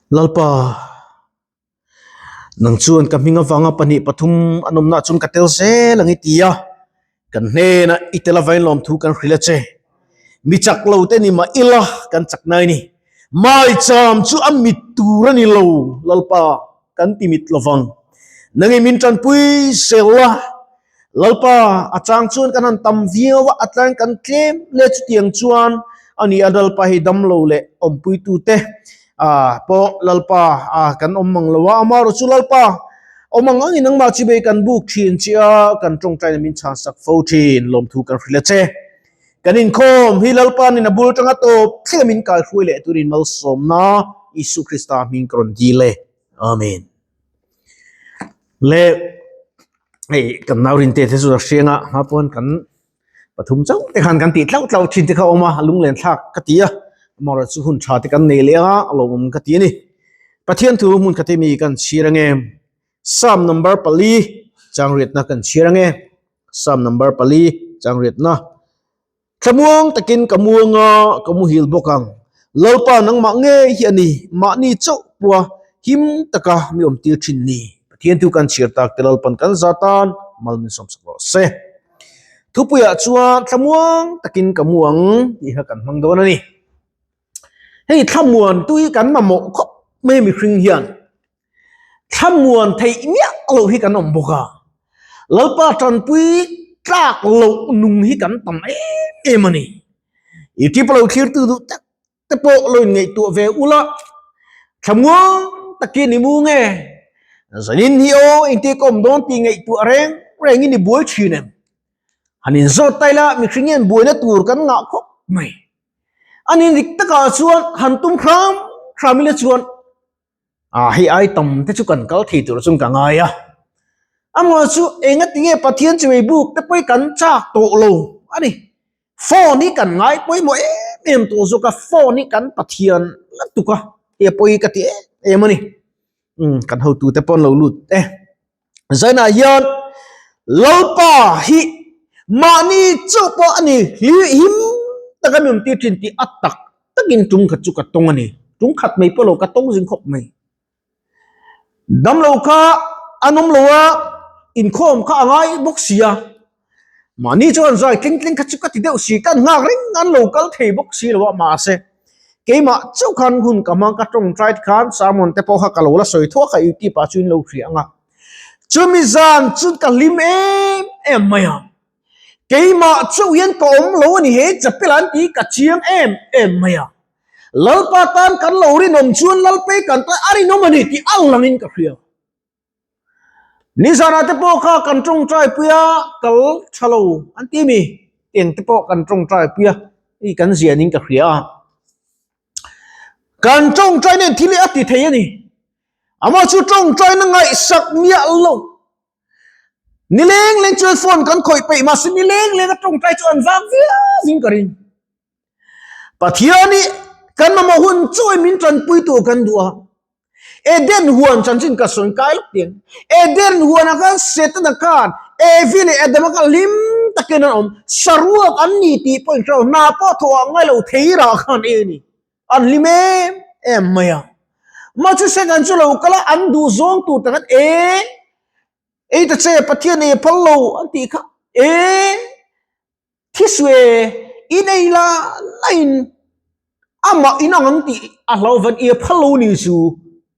Lalpa, nang chuan ka hming avanga pahnih pathum an awmnaah chuan ka tel zel ang i ti a, kan hnenah i tel avain lawmthu kan hrilh a che. Mi chak lo te ni mah ila kan chak nai ni. Maicham chu a mit tur a ni lo, Lalpa, kan ti mit lovang. Nangin min tanpui zel la, Lalpa, a chang chuan kan han tam viau a, a tlang kan tlem le chutiang chuan a ni a, Lalpa hei damlo leh awmpuitute pawh Lalpa kan awm mang lo a, amaherawh chu Lalpa awm ang angin nangmah chi bei kan buk thin che a, kan tawngtaina min chhansak fo thin, lawmthu kan hrilh a che. Kan inkhawm hi Lalpa nin a bul tanga tawp thleng a min kaihruai leh turin malsawmna Isu Krista hming ka rawn dil e. Amen. Le hei kan nau rin te te chu a hriang a hma pawn kan pathum chauh te khan kan tih tlauh tlauh thin te kha a awm a lunglen thlak ka ti a amaherawh chu hun tha te kan nei leh a a lawmawm ka ti a ni Pathian thu hmun khat hi mi kan chhir ange Psalm number pali changriatna kan chhir ange Psalm number pali changriatna. Thlamuang takin ka muang a, ka muhil bawk ang. Lalpa nangmah ngei hi a ni, mahni chauh pawha him taka mi awm tir thin ni. Pathian thu kan chhiar tak te Lalpan kan za tan mal min sawmsak rawh se. Thupuiah chuan thlamuang takin ka mu ang tih kha kan hmang dawn a ni. Hei thlamuan tui kan mamawh khawp mai mihring hian. Thlamuan theih miah loh hi kan awm bawk a, Lalpa tanpui tlak loh nung hi kan tam em em a ni. I tip lo thlirtu duh tak te pawh lo inngaihtuah ve ula, thlamuang takin i mu nge? Zanin hi aw engtia ka awm dawn tih ngaihtuah reng rengin i buai thin em? Han inzawt ta ila mihring hian buaina tur kan ngah khawp mai. A ni dik takah chuan han tum hram hram ila chuan Ah hei ai tam te chu kan kal thei tur chuan ka ngai a. Amaw chu enga tinge Pathian chu ei buk te pawh hi kan chak tawh lo a ni. Phone hi kan ngai pawimawh em em tawh zawk a, phone hi kan Pathian la tuk a tia pawh hi ka ti em em a ni. Umm kan hotu te pawh an lo lut e. Zainah hian Lalpa hi mahni chauh pawh a ni hlim taka mi awm tir thin tih a tak takin tum khat chu ka tawng a ni. Tum khat mai pawh lo ka tawng zing khawp mai. Damlo kha an awm lo a, inkhawm kha a ngai bawk si a. Mahni chuan zai tling tling kha chu ka ti deuh si, kan nghak reng an lo kal thei bawk si lo a, mahse keimah chauh khan hun ka hmang ka tawngtai khan sermon te pawh kha ka lo la sawi thuak a youtube ah chuan lo hria ang a. Chumi zan chu ka hlim em em mai a. Keimah chauh hian ka awm lo a ni he chapel an tih ka chiang em em mai a. Lalpa tan kan lo rinawm chuan Lalpei kan tan a rinawm a ni tih a langin ka hria. Nizanah te pawh kha kan tawngtai pui a, kal tha lo an ti mi eng te pawh kan tawngtai pui a, hei kan zianin ka hria a. Kan tawngtai nen thil hi a ti thei a ni. Amah chu tawngtai na ngaihsak miah lo. Nileng leng chuan phone kan khawih peih mahse nileng leng a tawngtai chu an vak viau in ka ring. Pathian hi kan mamawh hun chawi min tanpui tur kan duh a. Eden huan chanchin ka sawi kai lawk tiang. Eden huanah khan Setana khan Evi leh Adama kha hlim takin an awm. Saruak an ni tih pawh inhre lo. Hna pawh thawh ah ngai lo theirah khan ei a ni. An hlim em em mai a. Mahse Satan chu lo kal a, an duh zawng tur tak an e. Ei ta che Pathian ei a phal lo an tih kha e. Thisue i nei la lain amah in ang ang tih a hlau van i a phal lo ni chu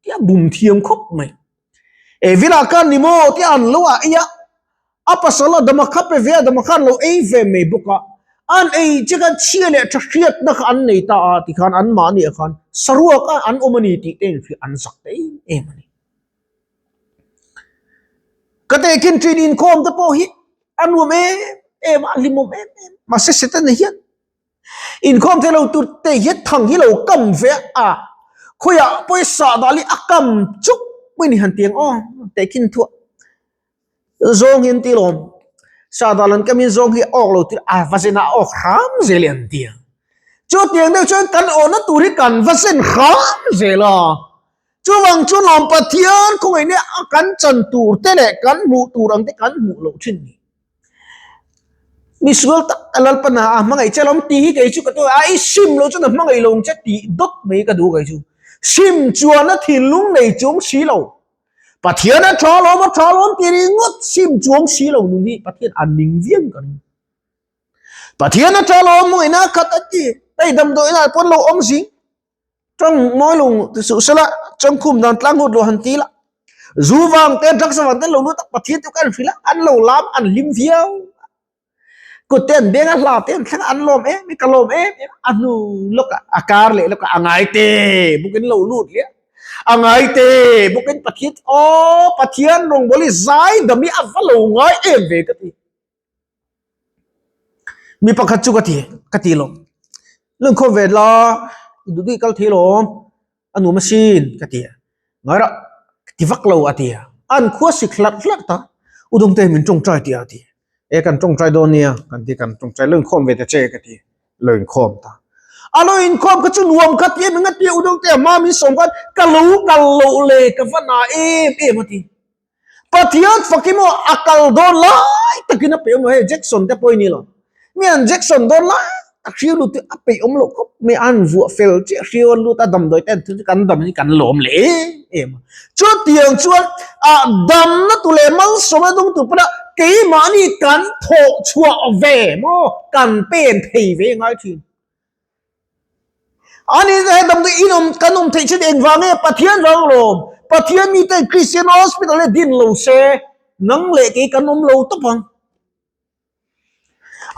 tia bum thiam khawp mai. E vila khan ni maw tia an lo a ei a, a pasal a dama kha pe ve a dama khan lo ei ve mai bawk a, an ei che khan chhia leh tha hriatna kha an nei ta a tikhan an mahni ah khan saruak a an awm a ni tih te inhriat an zak ta em em a ni. Ka tehkhin thin inkhawm te pawh hi a nuam em em a, a hlimawm em em. Mahse Setana hian inkhawm thei lo tur te hian thang hi lo kam ve a, khawiah pawisa dah hi a kam chuk mai ni han ti ang aw tehkhin thuah zawng hi an ti lawm. Sa dal an kamin zawng hi a awk lo tir a va zen a awk hram zel hi an ti a. Chutiang deuh chuan kan awhna tur hi kan va zen hram zel a. Chuvang chu lawm Pathian khawngaihna a kan chan tur te leh kan hmuh tur ang te kan hmuh loh thin ni. Misual tak a Lalpan a hmangaih che lawm tih hi kei chu ka tu a i sim lo chuan a hmangaih lo ang che tih dawt mai ka duh kei chu. Sim chuan a thinlung nei chuang si lo. Pathian a tha lawm a tha lawm ti ringawt sim chuang si lo nun hi Pathian a ning viau ka ring. Pathian a tha lawm hmangin a khat a ti. Hei damdawiin ah pawn lo awm zing. Tawng mawi lo ti suh sela chawngkhum dan tlang hut lo han ti la. Zu vang te drugs vang te lo lut a Pathian chu ka en hrilh a an lo lam an hlim viau. Kut te an beng a hla te an thleng a an lawm em em ka lawm em em a hnu lawk ah a kar leh lawk ah a ngai te bawk in lo lut leh a a ngai te bawk in Pathian chu aw Pathian rawngbawlh hi zai dam hi a va lo ngai em ve ka ti. Mi pakhat chu ka ti ka ti lo lungkhawm ve la i duh duh i kal thei lawm a nuam asin ka ti a ngai rah ka ti vak lo a ti a an khua sik hlarh hlarh ta u dawngte min tawngtai tih a ti e kan tawngtai dawn nia kan ti kan tawngtai lo inkhawm ve ta che ka ti lo inkhawm ta a lo inkhawm kha chu nuam kha ti em enga ti u dawngte a hma min sawm khan ka lo kal loh le ka va na em em a ti Pathian fak hi maw a kal dawn lai takin a peih awm lo hei Jackson te pawh i ni lo mi an Jackson dawn lai tak hriau lut hi a peih awm loh khawp mai an vuah fel chiah hriau an lut a damdawi te an thun chu kan dam hi kan lawm leh em em a chutiang chuan ah damna tu leh malsawmna dawng tur pawh keimahni kan thawh chhuah ve maw kan pen thei ve ngai thin. Ani chu he damdawi in awm kan awm theih chin engvang nge Pathian vang lawm Pathian mite Christian hospital hi din lo se nang leh kei kan awm lo tawp ang.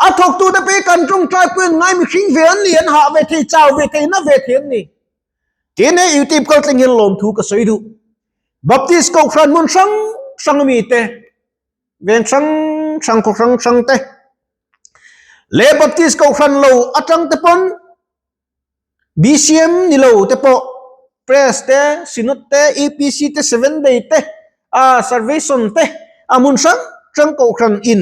A thawktute pawh hi kan tawngtai pawh in ngai mihring ve an ni an hah ve thei chau ve thei na ve thei an ni. Tin he YouTube kal thleng hian lawmthu ka sawi duh. Baptist Kohhran hmun hrang hrang mite veng hrang hrang khaw hrang hrang te Leh Baptist Kohhran lo atang te pawn BCM ni lo te pawh Press te, Synod te, EPC te, Seventh Day te, ah Salvation te a hmun hrang hrang Kohhran in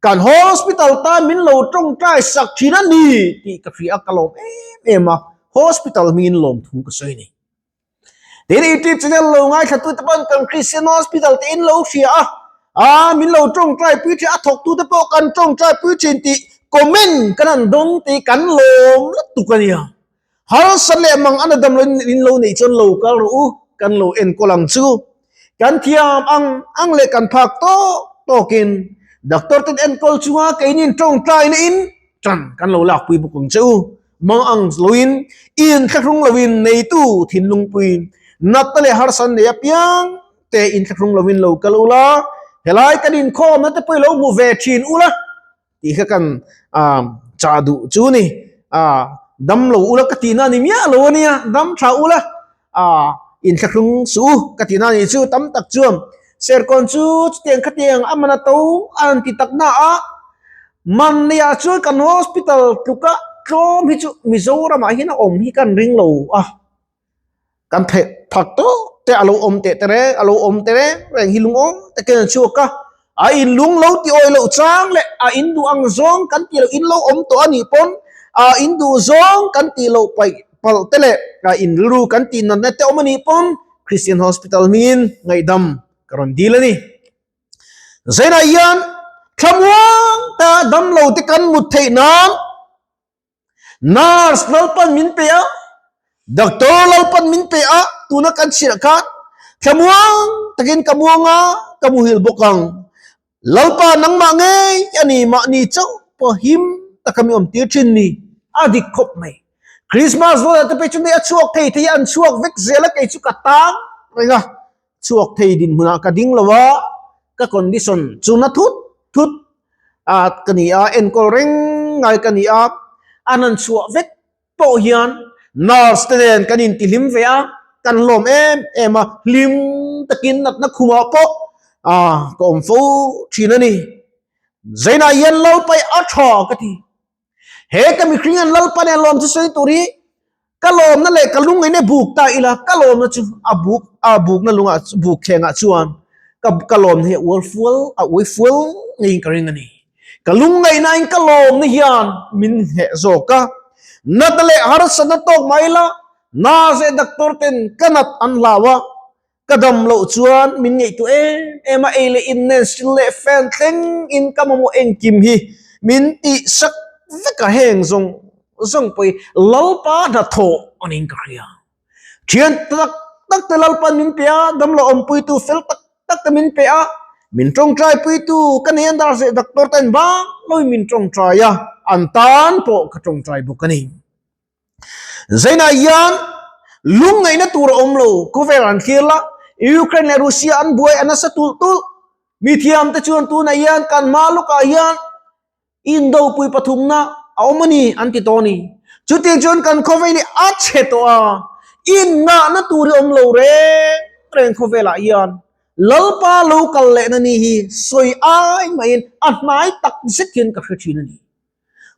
kan hospital tan min lo tawngtai sak thin a ni tih ka hria a ka lawm em em a hospital hmingin lawmthu ka sawi a ni. Tin YouTube channel lo ngaithla tute pawn kan Christian Hospital te in lo hria a, aa min lo tawngtai pui thin a thawk tute pawh kan tawngtai pui thin tih comment kan han dawng tih kan lawm lutuk a nia. Harsat leh mang ana dam lo in lo neih chuan lo kal rawh u kan lo enkawl ang chu. Kan thiam ang ang leh kan phak tawk tawkin doctor ten enkawl chunga keinin tawngtai na in tan kan lo lakpui bawk ang che u. Mang ang loin inthlahrung loin neitu thinlungpui natna leh harsan nei apiang te inthlahrung loin lo kal ula, helai kan inkhawmna te pawh i lo hmu ve thin ula tih kha kan chah duh chu ni. Dam lo ula ka tihna a ni miah lo a nia, dam tha ula inthlahrung suh u ka tihna a nih chu tam tak chuan Serkawn chu chutiang khatiang a man a to a rawn ti tak na a. Man nei ah chuan kan hospital tluka tlawm hi chu Mizoram ah hian a awm hi kan ring lo a, kan pheh phak tawk te a lo awm teh te reng a lo awm te reng reng hi lung awm takin an chhuak a, a in lung lo ti awih loh chang leh a in duh ang zawng kan tih loh in lo awm tawh a nih pawn a in duh zawng kan tih loh paih palh te leh a in rilru kan tih natna te awm a nih pawn Christian hospital hmingin ngaihdam ka rawn dil a ni. Zainah hian thlamuang ta damlo te kan mut theih nan nurse Lalpan min pe a, doctor Lalpan min pe a, tuna kan chhiah khan thlamuang takin ka muang a, ka muhil bawk ang. Lalpa nangmah ngei a ni mahni chauh pawh him taka mi awm tir thin ni a dik khawp mai. Christmas dawnah te pawh chu nei a chhuak thei thei a, an chhuak vek zel a kei chu ka tang reng a. Chhuak thei dinhmunah ka ding lo a, ka condition chu na thut thut a ka ni a, enkawl reng ngai ka ni a, an han chhuah vek pawh hian nurse te nen kan intihlim ve a, kan lawm em em a, hlim takin natna khumah pawh ka awm fo thin a ni. Zainah hian Lalpai a tha ka ti. He ka mihring an Lalpa nen lawm chu sawi tur hi ka lawmna leh ka lungaina buk ta ila ka lawmna chu a buk a bukna lungah buk thlengah chuan ka ka lawmna hi a ual fual a uai fual ngeiin ka ring a ni. Ka lungngaihnain ka lawmna hian min hneh zawk a, natna leh harsatna tawk mah ila nurse leh doctor ten ka nat an hlau a, Ka dam loh chuan min ngaihtuah em em a, ei leh in nen sil leh fan thleng in ka mamawh engkim hi min tih sak vek a, heng zawng zawng pawh hi Lalpa hnathawh a niin ka hria. Thian tak tak te Lalpan min pe a, damlo awmpuitu fel tak tak te min pe a, min tawngtaipuitu ka nei an dar zeh doctor ten bang loin min tawngtai a, an tan pawh ka tawngtai bawk a ni. Zainah hian lungngaihna tur a awm lo, khawvel an thlir la, Ukraine leh Russia an buai a nasa tulh tulh, mithiam te chuan tunah hian kan hma lawkah hian Indopui pathumna a awm a ni an ti tawh a ni. Chutiang chuan kan khawvel hi a chhe tawh a, innahna tur hi awm lo reng reng khawvelah hian Lalpa lo kal lehna ni hi sawi ai maiin a hnai tak zet hian ka hre thin a ni.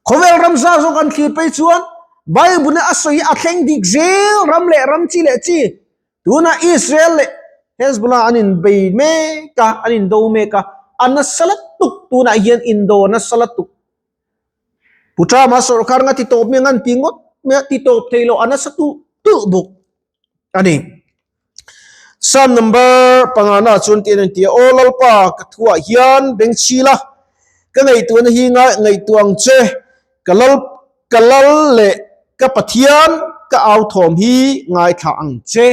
Khawvel ram zar zawk an thlir phei chuan Bible a sawi hi a thleng dik zel ram leh ram chi leh chi. Tunah Israel leh Hezbollah an inbei mek a, an indo mek a, a nasa lutuk tunah hian indo a nasa lutuk. Pu Trump-a sorkar nga titawp mai ang an ti ngawt mai a, titawp thei lo a nasa tulh tulh bawk a ni. Psalm number pangana chuan tiin an ti a, Aw Lalpa, ka thuah hian beng chhil a, ka ngaihtuahna hi ngaihtuah ang che, ka lal Ka lal leh ka Pathian ka au thawm hi ngaithla ang che.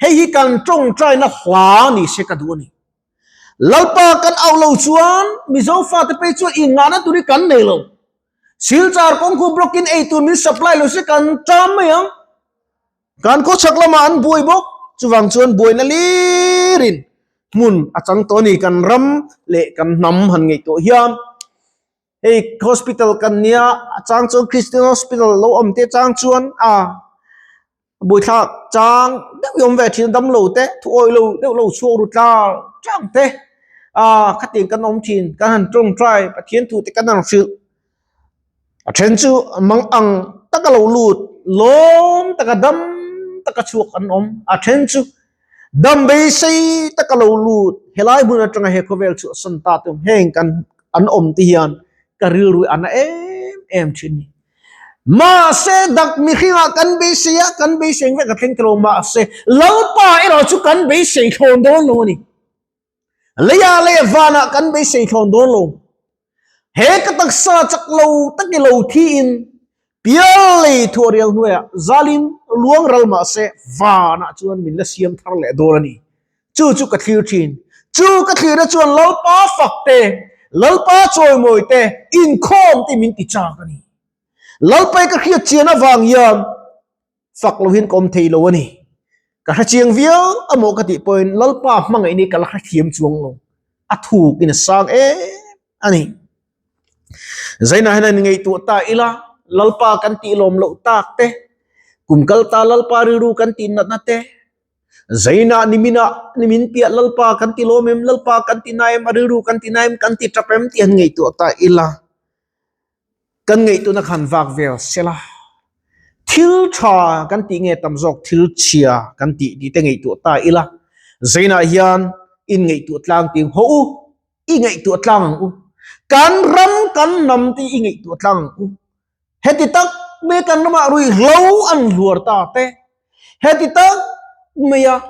Hei hi kan tawngtaina hla ni se ka duh a ni. Lalpa kan au lo chuan Mizo fate phei chuan inngahna tur hi kan nei lo. Silchar kawngkhur block in eitur min supply lo se kan ṭam mai ang. Kan khawchhak lamah an buai bawk. Chuvang chuan buaina lirin hmun a chang tawh a ni kan ram leh kan hnam han ngaihtuah hian. Hei hospital kan nia a chang chuan Christian hospital lo awm te chang chuan a buaithlak chang deuh hi awm ve thin damlo te thu awih lo deuh lo chhuak ru tlar tlang te a khatiang kan awm thin kan han tawngtai Pathian thu te kan han hrilh a then chu mang ang taka lo lut lawm taka dam taka chhuak an awm a then chu Dam beisei taka lo lut helai hmun atanga he khawvel chu a sawn ta te awm heng kan an awm te hian ka rilru a na em em thin ni. Mahse dak mihringah kan beisei a, kan beisei ang vek a thleng ta lo mahse Lalpa erawh chu kan beisei thlawn dawn lo a ni. Leiah leh vanah kan beisei thlawn dawn lo. He ka taksa chak lo tak i lo thiin pial lei thuah rial hnuaiah zalin luang ral mah se vanah chuan min la siam thar leh dawn a ni. Chu chu ka thlir thin. Chu ka thlirna chuan Lalpa fak te, Lalpa chawimawi te, inkhawm te min ti chak a ni. Lalpai ka hriat chian avang hian fak lohin ka awm thei lo a ni. Ka hre chiang viau a maw ka tih pawhin Lalpa hmangaih ni ka la hrethiam chuang lo. A thukin a sang em a ni. Zainah hian an ngaihtuah ta ila, Lalpa kan tih lawm loh tak te, kum kal ta Lalpa rilru kan tih natna te, Zainah niminah nimin piah Lalpa kan ti lawm em, Lalpa kan ti na em, a rilru kan ti na em, kan ti tap em tih an ngaihtuah ta ila. Kan ngaihtuahna khan vak vel sela, thil tha kan tih nge tam zawk thil chhia kan tih tih te ngaihtuah ta ila, Zainah hian in ngaihtuah tlang ting haw u, i ngaihtuah tlang ang u, kan ram kan hnam te i ngaihtuah tlang ang u, heti tak mai kan ramah ruihhlo an hluar ta te, heti tak maia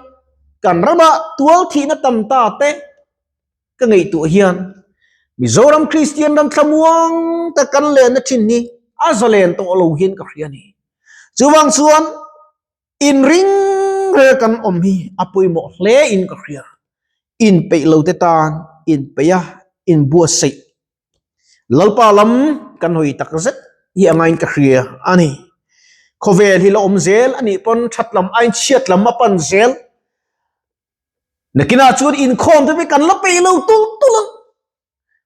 kan ramah tual thihna tam ta te. Ka ngaihtuah hian Mizoram Kristian ram thlamuang tak kan lenna thin hi a zalen tawh lo hian ka hria a ni. Chuvang chuan inring rel kan awm hi a pawimawh hle in ka hria. Inpeih lo te tan inpeih a, inbuatsaih Lalpa lam kan hawi tak zet hi a ngaiin ka hria a ni. Khawvel hi la awm zel a nih pawn that lam aiin chhiat lam a pan zel. Nakinah chuan inkhawm te kan la peih lo tulh tulh a,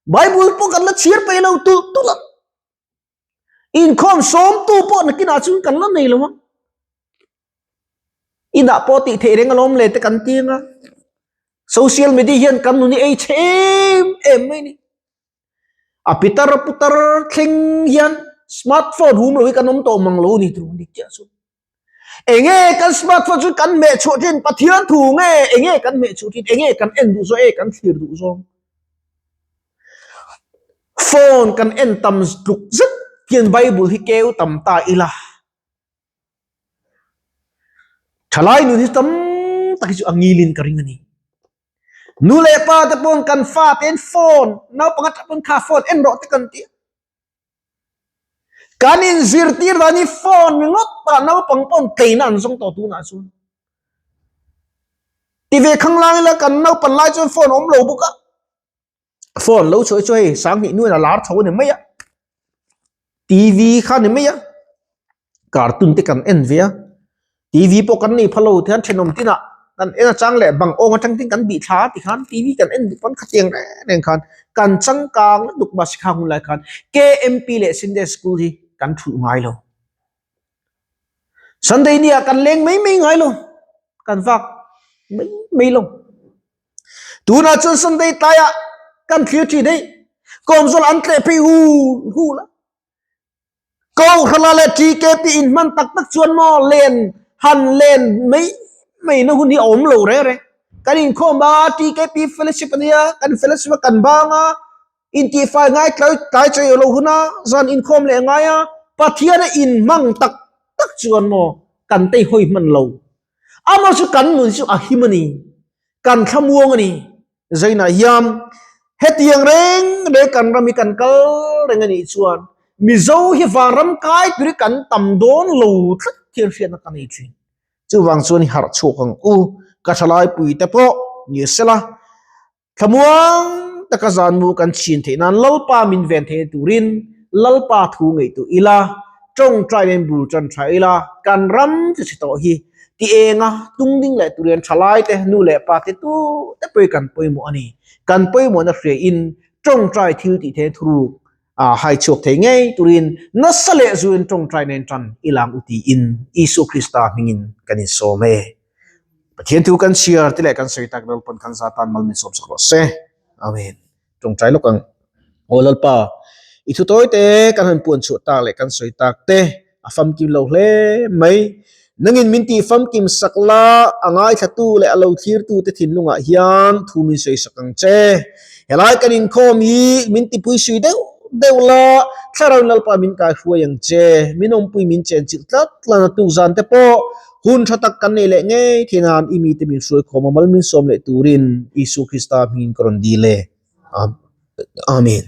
Bible pawh kan la chhiar peih lo tulh tulh a, inkhawm sawmtu pawh nakinah chuan kan la nei lo a, inah pawh tih theih reng alawm le te kan ti ang a, social media hian kan nun hi ei chhe em em mai a ni. A pitar putar thleng hian smartphone hum lo hi kan awm tawh mang lo a ni tur dik chiah chu. Enge kan smartphone chu kan hmeh chhuah thin Pathian thu nge enge kan hmeh chhuah thin enge kan en duh zawng enge kan thlir duh zawng phone kan en tam tluk zet hian bible hi keu tam ta ila thalai nun hi tam tak hi chu a ngilin ka ring a ni nu leh pa te pawn kan fa te in phone naupang atang pawn kha phone en rawh te kan ti a. Kan inzirtir dan hi phone ringawt ah naupang pawn tleina an zawng tawh tunah chuan. Ti ve khanglang ila kan naupan lai chuan phone awm lo bawk a. Phone lo chhuah hi chu hei sanghnih nuin a lar chho a ni mai a. TV kha a ni mai a. Cartoon te kan en ve a. TV pawh kan nei phalo te hian thenawm tinah kan en atang leh bang awng atang tin kan bih thla ti khan TV kan en duh pawn khatiang reng reng khan kan changkang lutuk mahse khang hun lai khan KMP leh Sunday school hi kan thulh ngai lo. Sunday ni ah kan leng mai mai ngai lo kan vak mai mai lo. Tunah chuan Sunday tlaiah kan thlir thin hei kawmzawl an tleh phei hul hul a. Kohhrana leh TKP in hman tak tak chuan maw len han len mai mai na hun hi a awm lo reng reng. Kan inkhawm bang a TKP fellowship a nia, kan fellowship a kan bang a, intihfai ngai tlai tlai chawi lo hun a, zan inkhawm leh ngai a, Pathian a inhmang tak tak chuan maw kan teihawi hman lo. Amah chu kan nun chu a him a ni, kan thlamuang a ni. Zainah hian hetiang reng reng kan ram hi kan kal reng a nih chuan Mizo hi vanram kai tur hi kan tam dawn lo tlat hian hriatna ka nei thin. Chuvang chuan i harh chhuak ang u, ka thalaipui te pawh ni sela thlamuang taka zanmu kan chhin theih nan Lalpa min ven theihna turin Lalpa thu ngaihtuah ila, tawngtai nen bul tan tha ila, kan ram chu chhe tawh hi ti enga tung ding leh turian thalai te, nu leh pa te tu te pawh kan pawimawh a ni. Kan pawimawhna hriain tawngtai thil tih theihna thuruk a hai chhuak thei ngei turin nasa leh zuin tawngtai nen tan i lang u tiin Isua Krista hmingin kan insawm e. Pathian thu kan chhiar te leh kan sawi tak Lalpan kan za tan mal min sawm sak rawh se. Amen. Tawngtai lawk ang. Aw Lalpa, i thu tawi te kan han puan chhuah tak leh kan sawi tak te a famkim lo hle mai. Nangin min tih famkim sak la, a ngaithlatu leh a lo thlirtu te thinlungah hian thu min sawi sak ang che. Helai kan inkhawm hi min tipui sui deuh deuh la, Thlarau Lalpa min kaihruai ang che. Min awmpui min chenchilh tlat tlat a tukzan te pawh Hun tha tak kan nei leh ngei thei nan i mite min hruai khawm a mal min sawm leh turin Isu Krista hmingin ka rawn dil e. Amen.